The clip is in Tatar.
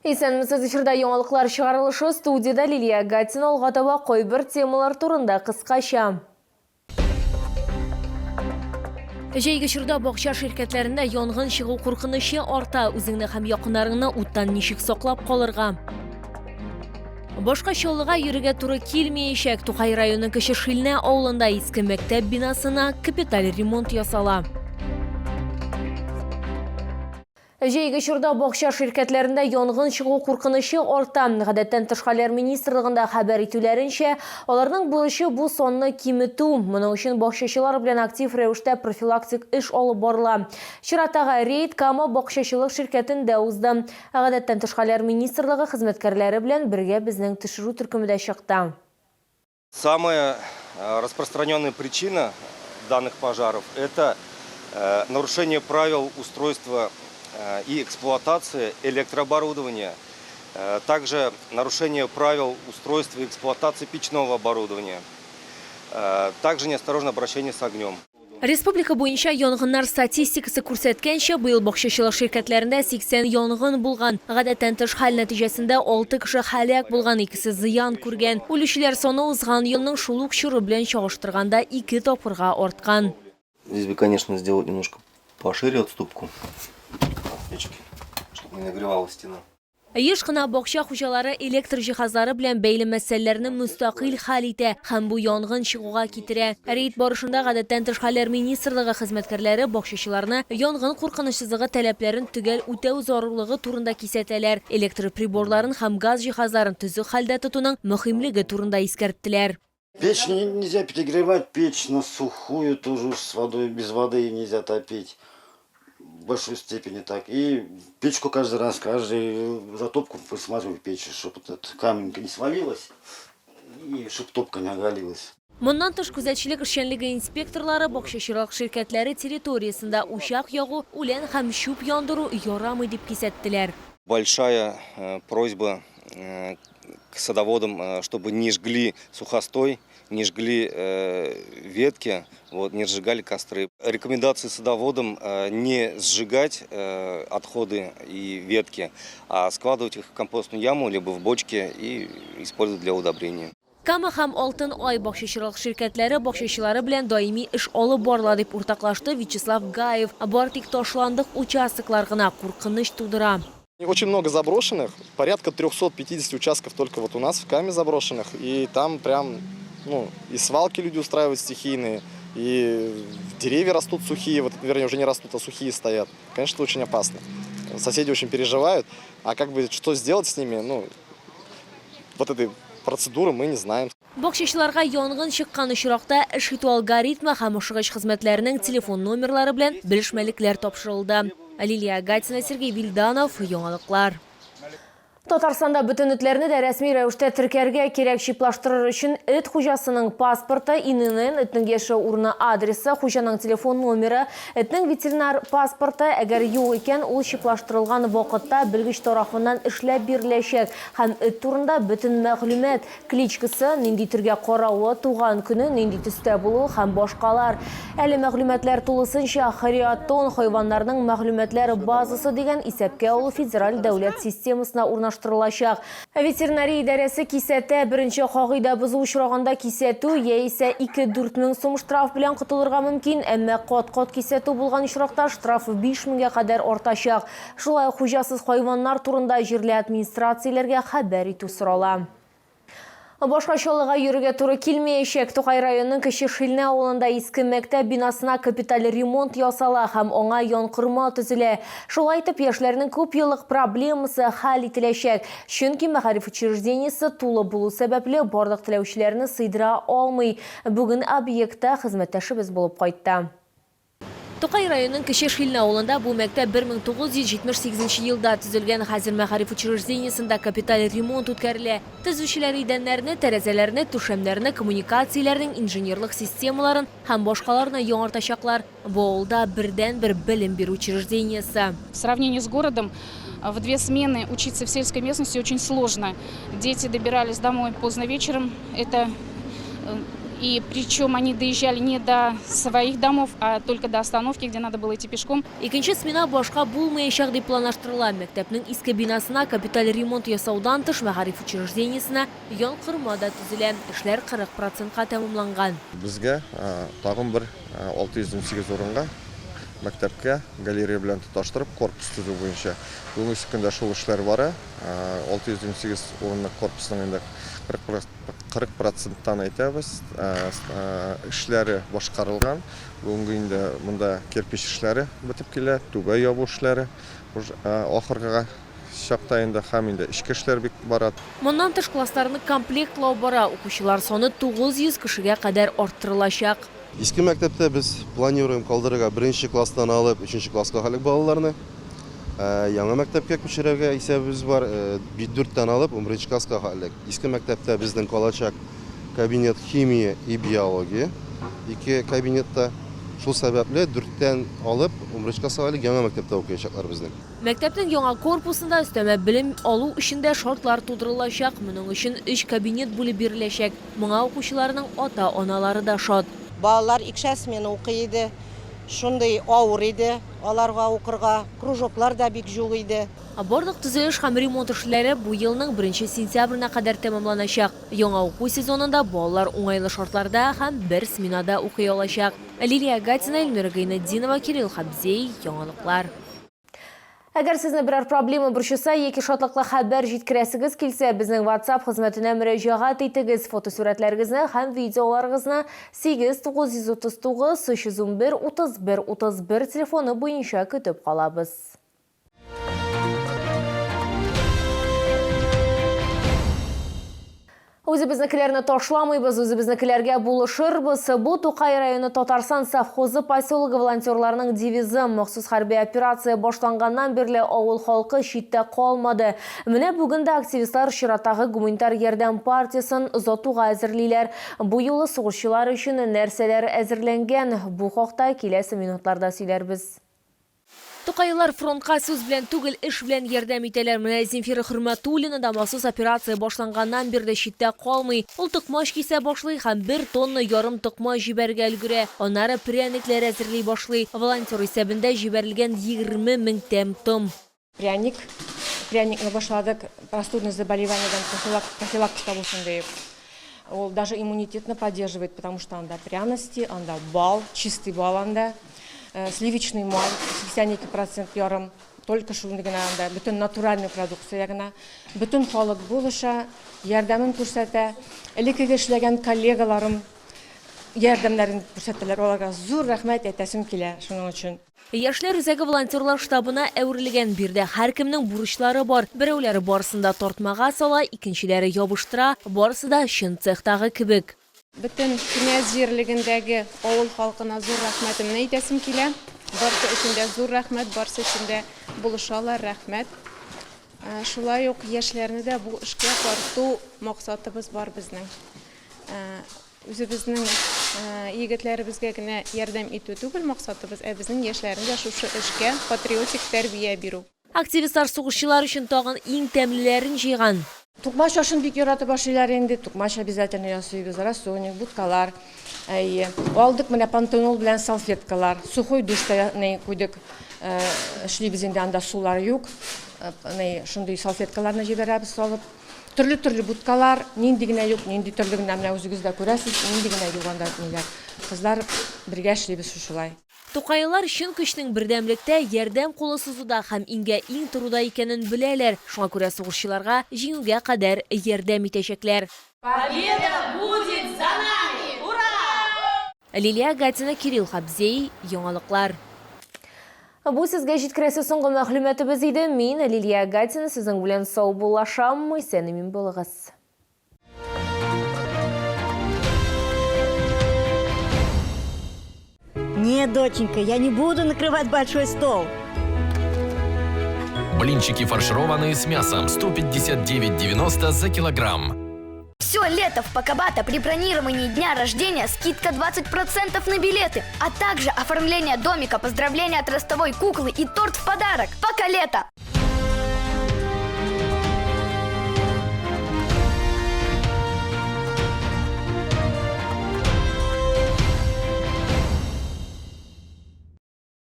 Исәнмесез, эфирда яңалыклар чыгарылышы, студиядә Лилия Гатина. Алга таба кайбер темалар турында кыскача. Җәйге чорда бакча ширкәтләрендә янгын чыгу куркынычы арта. Үзеңне һәм якыннарыңны уттан ничек саклап калырга? Башка Чаллыга йөрергә туры килмәячәк. Тукай районы Кече Шилнә авылында иске мәктәп бинасына капиталь ремонт ясала. Җәйге чорда бакча ширкәтләрендә янгын чыгу куркынычы арта. Гадәттән тыш хәлләр министрлыгында хәбәр итүләренчә, аларның бурычы бу санны киметү. Моның өчен бакчачылар белән актив рәвештә профилактик эш алып барыла. Чираттагы рейд Кама бакчачылык ширкәтендә узды. Гадәттән тыш хәлләр министрлыгы хезмәткәрләре белән бергә безнең төшерү төркеме дә чыкты. Самая распространенная причина данных пожаров – это нарушение правил устройства и эксплуатации электрооборудования, также нарушение правил устройства и эксплуатации печного оборудования, также неосторожное обращение с огнем. Республика буенча янгыннар статистикасы күрсәткәнчә, быел бакчачылык ширкәтләрендә 80 янгын булган. Гадәттән тыш хәл нәтиҗәсендә алты кеше һәлак булган, икесе зыян күргән. Үлүчеләр саны узган елның шул ук чоры белән чагыштырганда ике тапкырга арткан. Здесь бы, конечно, сделать немножко пошире отступку от печки, чтобы не нагревалась стена. Еш кына бакча хуҗалары электр җиһазлары белән бәйле мәсьәләләрне мөстәкыйль хәл итә һәм бу янгын чыгуга китерә. Рейд барышында Гадәттән тыш хәлләр министрлыгы хезмәткәрләре бакчачыларны янгын куркынычсызлыгы таләпләрен төгәл үтәү зарурлыгы турында кисәтәләр, электр приборларын һәм газ җиһазларын төзек хәлдә тотуның мөһимлеге турында искәрттеләр. Печь нельзя перегревать, печь на сухую тоже с водой, без воды нельзя топить. В большой степени так. И печку каждый раз, каждый затопку присматриваю печь, чтобы этот камень не свалилась и чтобы топка не оголилась. Моннан тыш, күзәтчелек эшчәнлеге инспекторлары бакчачылык ширкәтләре территориясендә учак ягу, үлән һәм чүп яндыру ярамый дип кисәттеләр. Большая просьба к садоводам, чтобы не жгли сухостой, не жгли ветки, вот, не сжигали костры. Рекомендации садоводам не сжигать отходы и ветки, а складывать их в компостную яму, либо в бочки и использовать для удобрения. Кама һәм Алтын Ай бакчачылык ширкәтләре бакчачылары белән даими эш алып барыла, дип уртаклашты Вячеслав Гаев. Бары тик ташландык участоклар гына куркыныч тудыра. Очень много заброшенных, порядка 350 участков только вот у нас в Каме заброшенных. И там прям, ну, и свалки люди устраивают стихийные, и деревья растут сухие, вот, вернее, уже не растут, а сухие стоят. Конечно, это очень опасно. Соседи очень переживают, а как бы что сделать с ними, ну, вот этой процедуры мы не знаем. Бакчачыларга янгын чыккан очракта эш итү алгоритмы һәм ашыгыч хезмәтләрнең телефон номерлары белән белешмәлекләр тапшырылды. Лилия Гатина, Сергей Вильданов, Яңалыклар. Татарстанда бөтен этләрне дә рәсми рәвештә теркәргә кирәк. Чиплаштырыр өчен эт хуҗасының паспорты, ИНН, этнең яшәү урыны адресы, хуҗаның телефон номеры, этнең ветеринар паспорты, әгәр юк икән, ул чиплаштырылган вакытта белгеч тарафыннан эшләп биреләчәк һәм эт турында бөтен мәгълүмат, Кличкасы, нинди төргә каравы, туган көне, нинди төстә булуы һәм башкалар. Әле мәгълүматлар тулысынча Хриатон хайваннарның мәгълүматлар базасы дигән исәпкә алу федераль дәүләт системасына урнаштырылачак. Ветеринария идарәсе кисәтә, беренче кагыйдә бозу очрагында кисәтү яисә ике-дүрт мең сум штраф белән котылырга мөмкин, әмма кат-кат кисәтү булган очракта штраф биш меңгә кадәр артачак. Шулай ук хуҗасыз хайваннар турында җирле администрацияләргә хәбәр итү сорала. Башка Чаллыга йөрергә туры килмәячәк. Тукай районының Кече Шилнә авылында иске мәктәп бинасына капиталь ремонт ясала һәм аңа янкорма төзелә. Шулай итеп, яшьләрнең күпьеллык проблемасы хәл ителәчәк. Чөнки мәгариф учреждениесе тулы булу сәбәпле, барлык теләүчеләрне сыйдыра алмый. Бүген объектта хезмәттәшебез булып кайтты. Тукай районының Кече Шилнә авылында бу мәктәп 1978 елда төзелгән. Хәзер мәгариф учреждениесендә капиталь ремонт үткәрелә. Төзүчеләр идәннәрне, тәрәзәләрне, түшәмнәрне, коммуникацияләрнең инженерлык системаларын һәм башкаларны яңартачаклар. Бу авылда бердәнбер белем бирү учреждениесе. В сравнении с городом в две смены учиться в сельской местности очень сложно. Дети добирались домой поздно вечером. Это И причем они доезжали не до своих домов, а только до остановки, где надо было идти пешком. Икенче смена башка булмаячак дип планлаштырыла. Мәктәпнең иске бинасына капиталь ремонт ясаудан тыш, мәгариф учреждениесенә янкорма да төзелә. Эшләр 40 процентка тәмамланган. Безгә тагын бер 618 урынга мәктәпкә галерея белән тоташтырып корпус төзү буенча. Бүгенге көндә шул эшләр бара. 618 урынлык корпусның инде 40 проценттан әйтәбез, эшләре башкарылган. Бүгенге инде монда кирпич эшләре бетеп килә, түбә ябу эшләре ахыргыга чакта инде һәм инде эчке эшләр бик бара. Моннан тыш классларны комплектлау бара. Укучылар саны 900 кешегә кадәр арттырылачак. Иске мәктәптә без планируем калдырырга беренче класстан алып өченче класска хәлек балаларны. Яңа мәктәпкә күчерергә исәбебез бар. 4-тән алып 11 класска хәлек. Иске мәктәптә безнең калачак кабинет химия и биология. Ике кабинетта. Шул сәбәпле 4-тән алып 11 класска хәлек яңа мәктәптә укыячаклар безнең. Мәктәпнең яңа корпусында өстәмә белем алу өчен дә шартлар тудырылачак. Моның өчен 3 кабинет бүлеп биреләчәк. Моңа укучыларның ата-аналары да шат. Балалар икешәр смена укый иде. Шундый авыр иде аларга укырга. Кружоклар да бик юк иде. Барлык төзелеш һәм ремонт эшләре бу елның 1 сентябренә кадәр тәмамланачак. Яңа уку сезонында балалар уңайлы шартларда һәм бер сменада укый алачак. Лилия Гатина, Эльмира Гайнетдинова, Кирилл Хабзей, Яңалыклар. Әгәр сезне берәр проблема борчыса яки шатлыклы хәбәр җиткерәсегез килсә, безнең WhatsApp хезмәтенә мөрәҗәгать итегез. Фотосурәтләрегезне һәм видеоларыгызны 8 939 311 31 31 телефоны буенча көтеп калабыз. Үзебезнекеләрне ташламыйбыз, үзебезнекеләргә булышырбыз. Бу Тукай районы Татарстан совхозы поселогы волонтерларының девизы. Махсус хәрби операция башланганнан бирле авыл халкы читтә калмады. Менә бүген дә активистлар чираттагы гуманитар ярдәм партиясен озатуга әзерлиләр. Бу юлы сугышчылар өчен нәрсәләр әзерләнгән? Бу хакта киләсе минутларда сөйләрбез. Тукайлар фронтка сүз белән түгел, эш белән ярдәм итәләр. Менә Земфира Хөрмәтуллина да махсус операция башланганнан бирле читтә калмый. Ул токмач кисә башлый һәм 1,5 тонна токмач җибәрергә өлгерә. Аннары пряниклар әзерли башлый. Волонтер исәбендә җибәрелгән 20 мең тәм-том. Пряник. Пряникны башладык. Простудное заболеваниедән профилактика булсын дип. Ул даже иммунитетны поддерживает, потому что анда пряности, анда бал, чистый бал анда. Сливочный май, 82% ярым, только шуны гына анда, бөтен натуральный продукция гына. Бөтен халык булыша, ярдәмен күрсәтә. Элеккеге эшләгән коллегаларым ярдәмнәрен күрсәтәләр. Аларга зур рәхмәт әйтәсем килә шуның өчен. Яшьләр үзәге волонтерлар штабына әверелгән. Биредә һәркемнең бурычлары бар. Берәүләре барысын да тартмага сала, икенчеләре ябыштыра. Барысы да чын цехтагы кебек. Бөтен Князь җирлегендәге авыл халкына зур рәхмәтемне әйтәсем килә. Барсы өчен дә зур рәхмәт, барсы өчен дә булышалар, рәхмәт. Шулай ук яшьләрне дә бу эшкә тарту максатыбыз бар безнең. Үзебезнең егетләребезгә генә ярдәм итү түгел максатыбыз, ә безнең яшьләрне дә шушы эшкә патриотик тәрбия бирү. Активистлар сугышчылар өчен тагын иң тәмлеләрен җыйган. Тукмач ашын бик яратып ашыйлар инде. Тукмач обязательно ясыйбыз. Рассольник, буткалар. Алдык менә пантенол белән салфеткалар. Сухой душта куйдык. Эшлибез инде, анда сулар юк. Шундый салфеткаларны җибәрәбез салып. Төрле-төрле буткалар, нинди генә юк, нинди төрле генә, менә үзегез дә күрәсез, нинди генә юк анда ниләр. Кызлар бергә эшлибез шушылай. Тукайлар чын көчнең бердәмлектә, ярдәм кулы сузуда һәм иңгә иң торуда икәнен беләләр. Шуңа күрә сугышчыларга җиңүгә кадәр ярдәм итәчәкләр. Победа будет за нами! Ура! Лилия Гатина, Кирилл Хабзей, Яңалыклар. Бу сезгә җиткерәсе соңгы мәгълүматыбыз иде. Мин Лилия Гатина сезнең белән саубуллашам. Исән-имин булыгыз. Нет, доченька, я не буду накрывать большой стол. Блинчики фаршированные с мясом 159,90 за килограмм. Все лето в Покабата при бронировании дня рождения скидка 20% на билеты, а также оформление домика, поздравления от ростовой куклы и торт в подарок. Пока лето!